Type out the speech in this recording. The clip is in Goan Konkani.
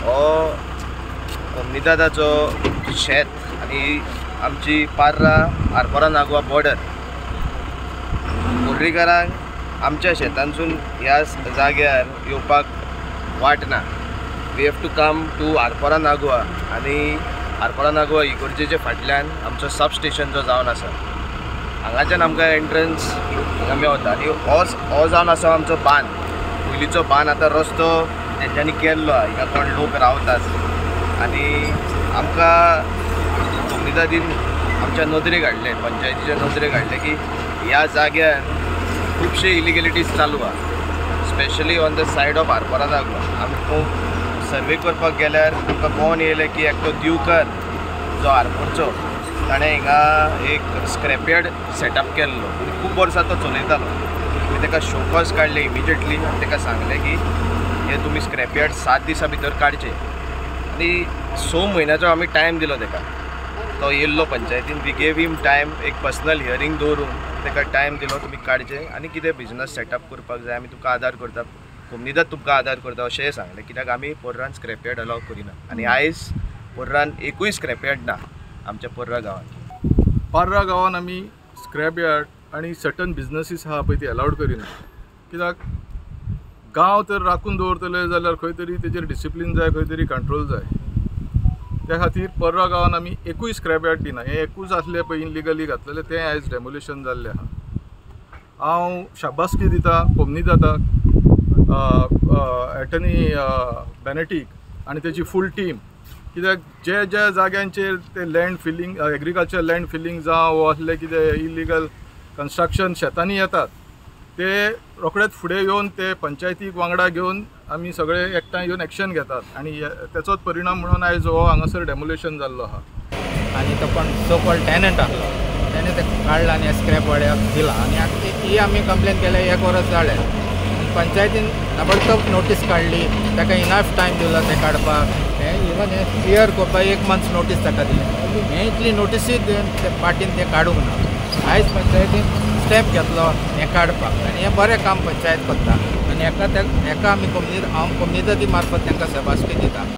हो कोमनिदादाचो शेत आनी आमची पार्रा आरपोरा नागवा बॉर्डर. पर्रीकारांक आमच्या शेतांसून ह्या जाग्यार येवपाक वाट ना. We have to come to Arpora Nagua आनी आरपोरा नागवा इगर्जेच्या फाटल्यान आमचो सब स्टेशन जो जावन आसा हांगाच्यान आमकां एंट्रन्स हांगा मेवता. आनी हो जावन आसा आमचो बांद, पयलींचो बांद. आतां रस्तो तेंच्यांनी केल्लो आहा, हिंगा कोण लोक रावतात आनी आमकां कोमनिदादीन आमच्या नदरेक हाडलें, पंचायतीच्या नदरेक हाडलें की ह्या जाग्यार खुबशे इलिगलिटीज चालू आहा, specially on the side of Arpora Nagua. आमकां सर्वे करपाक गेल्यार आमकां कोण येयलें की एकटो दिवकर जो आरपोरचो, ताणें हिंगा एक स्क्रॅपयार्ड सेटअप केल्लो आनी खूब वर्सां तो चलयतालो. आमी ताका शोकॉज काडले इमिजिएटली आनी ताका सांगलें की हे तुमी स्क्रॅपयार्ड 7 दिसां भितर काडचे आनी 6 म्हयन्याचो आमी टायम दिलो ताका. तो येयल्लो पंचायतीन, we gave him time, एक पर्सनल हियरींग दवरून ताका टायम दिलो तुमी काडचे आनी कितें बिजनस सेटअप करपाक जाय आमी तुका आदार करता, कोमनिदाद तुमकां आदार करता अशेंय सांगलें. कित्याक आमी पर्रान स्क्रॅपयार्ड अलाव करिना आनी आयज पर्रान एकूय स्क्रॅपयार्ड ना आमच्या पर्रा गांवांत. पर्रा गांवांत आमी स्क्रॅपयार्ड आनी सर्टन बिजनसीस आहा पळय ती अलावड करिना, कित्याक गांव तर राखून दवरतले जाल्यार खंय तरी तेजेर डिसिप्लीन जाय, खंय तरी कंट्रोल जाय. त्या खातीर पर्रा गांवांत आमी एकूय स्क्रॅपयार्ड दिना. हें एकूच आसलें पळय इनलिगली घातलेलें तें आयज डेमोलिशन जाल्लें आहा. हांव शाबासकी दिता कोमनिदादाक, एटर्नी बेनेटीक आनी तेजी फूल टीम, कित्याक जे ज्या जाग्यांचेर ते land filling, agriculture land filling जावं वो असलें कितें इलिगल कन्स्ट्रक्शन शेतांनी येतात ते रोखडेच फुडें येवन ते पंचायतीक वांगडा घेवन आमी सगळे एकठांय येवन एक्शन घेतात आनी तेचोच परिणाम म्हणून आयज हो हांगासर डेमोलिशन जाल्लो आहा. आनी तो कोण सो कॉल्ड टेनंट आसलो तेणें तें काडला आनी स्क्रॅप वाड्याक दिला आनी ही आमी कंप्लेन केल्या 1 वर्स जालें. पंचायतीन ताबडतोब नोटीस काडली, ताका इनफ टायम दिलो तें काडपाक. हें इवन हें क्लियर करपाक 1 मंथ नोटीस ताका दिली. हें इतली नोटीसूय ते पार्टीन तें काडूंक ना. आयज पंचायतीन स्टेप घेतलो हें काडपाक आनी हें बरें काम पंचायत करता आनी हेका आमी हांव कोमनिदादी मार्फत तांकां शाबासकी दिता.